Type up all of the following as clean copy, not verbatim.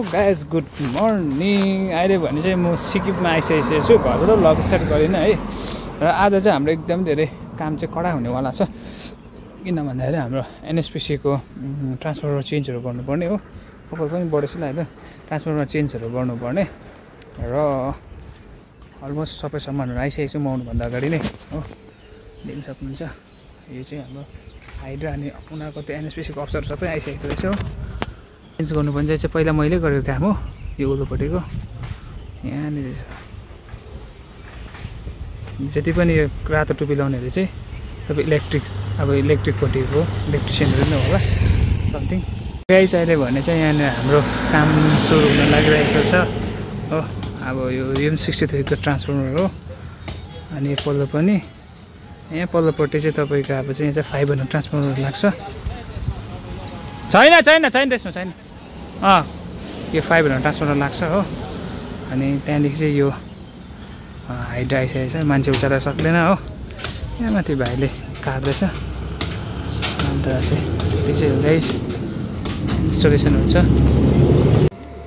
Guys good morning. अहिले भने चाहिँ म सिक्किममा आइसकेको छु। घरबाट भ्लग स्टार्ट गरेन है। र आज चाहिँ हाम्रो एकदम धेरै काम चाहिँ कडा हुनेवाला छ। किन भन्दाखेरि हाम्रो एनएचपिसीको ट्रान्सफर्मर चेन्जहरू गर्नुपर्ने हो। कपाल पनि बढेछ होइन, ट्रान्सफर्मर चेन्जहरू गर्नुपर्ने र अलमोस्ट सबै सामानहरू आइसकेको छु म आउनुभन्दा अगाडि नै हो। देख्न सक्नुहुन्छ यो चाहिँ हाम्रो हाइड्रा अनि उनीहरूको त्यो एनएचपिसीको अफिसर सबै आइसकेको रहेछ हो। चेन्ज गर्नुपर्ने चाहिँ पहिला मैले गरेको काम हो। यो उल्लोपट्टिको यहाँनिर जति पनि यो रातो टोपी लाउनेहरू चाहिँ सबै इलेक्ट्रिकपट्टिको इलेक्ट्रिसियनहरू नै होला समथिङ। गाइस अहिले भने चाहिँ यहाँनिर हाम्रो काम सुरु हुन लागिरहेको छ हो। अब यो M63 को ट्रान्सफर्मर हो। अनि पल्लो पनि यहाँ पल्लोपट्टि चाहिँ तपाईँको अब चाहिँ यहाँ चाहिँ 500 ट्रान्सफर्मर लाग्छ। छैन त्यसमा छैन। यो 500 ट्रान्सफर्मर लाग्छ हो। अनि त्यहाँदेखि चाहिँ यो हाइड्रा आइसकेको छ, मान्छे उचाल्न सक्दैन हो। यहाँ माथि भाइले काट्दैछ। अन्त चाहिँ त्यो चाहिँ गाइस इन्स्टलेसन हुन्छ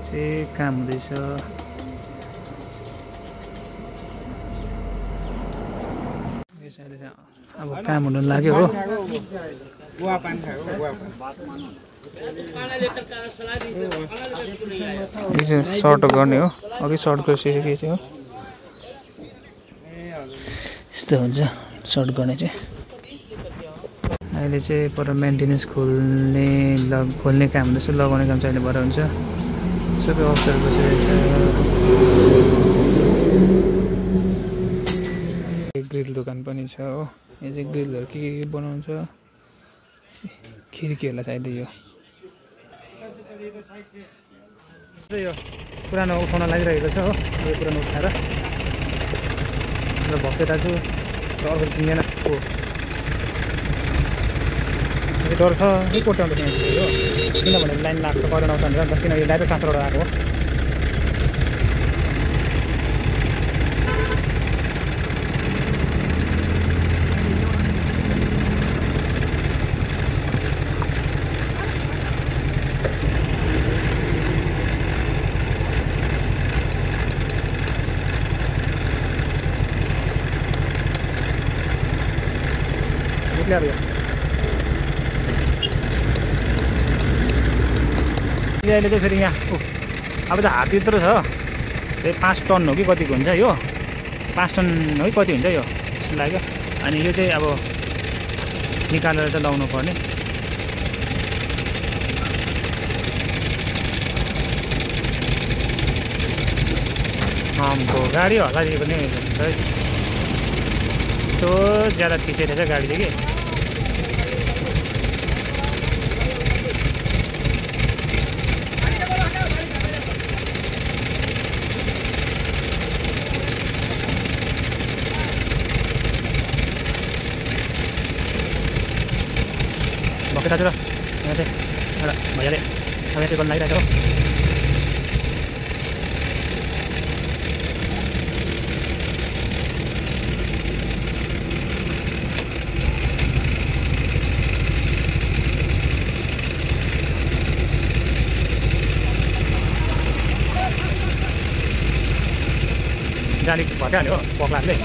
चाहिँ काम हुँदैछ। अब काम हुन लाग्यो हो। सर्ट गर्ने हो। अघि सर्ट गरिसकेको थियो। यस्तो हुन्छ सर्ट गर्ने चाहिँ। अहिले चाहिँ पर मेन्टेनेन्स खोल्ने काम हुँदैछ। लगाउने काम चाहिँ अहिले भएर हुन्छ। सबै अफिसर बसिरहेछ। ग्रिल दोकान पनि छ हो। यो चाहिँ ग्रिलहरू के बनाउँछ। खिड्कीहरूलाई चाहिँदै यो पुरानो उठाउन लागिरहेको छ हो। यो पुरानो उठाएर र भक्कै दाजु र अर्को किन्दैन हो। डर छ है कोट्याउँदा त्यहाँ हो। किनभने लाइन लाग्छ करेन्ट आउँछ भनेर। किन यो डाइरेक्ट ट्रान्सफरबाट आएको हो। अहिले चाहिँ फेरि यहाँ अब त हात यत्रो छ। त्यही 5 टन हो कि कतिको हुन्छ यो। 5 टन हो कि कति हुन्छ यो जस्तो लाग्यो। अनि यो चाहिँ अब निकालेर चाहिँ लाउनु पर्ने। गाडी होला यो पनि यस्तो ज्यादा थिचेको छ गाडीले कि। भक्कै दाजु र यहाँ चाहिँ एउटा भैयाले अब यहाँ गर्न लागिरहेको हो। गाडी भटिहाल्यो पक्लाले।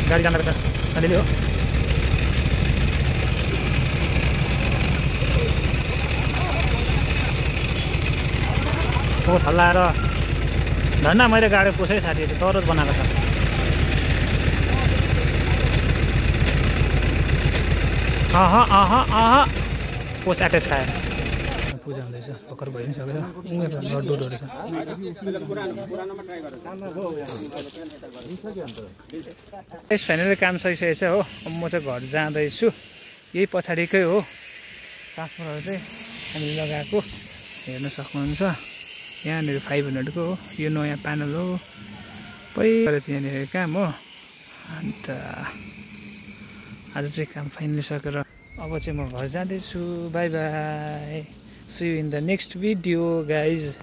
गाडी जाँदा रहेछ अलिअलि हो। हल्लाएर धन्ना मैले गाडी पोसेँ साथीहरू तरत बनाएको छ। पोस एट्याच खाएर पूजा हुँदैछ। भर्खर भइ पनि सकेर लड्डुहरू रहेछ। फाइनली काम सकिसकेको छ हो। अब म चाहिँ घर जाँदैछु। यही पछाडिकै हो ट्रान्सफर्मर चाहिँ हामीले लगाएको हेर्न सक्नुहुन्छ। यहाँनिर 500 को हो। यो नयाँ प्यानल हो। पहिला त्यहाँनिर काम हो। अन्त आज चाहिँ काम फाइनली सकेर अब चाहिँ म घर जाँदैछु। By by. See you in the next video guys.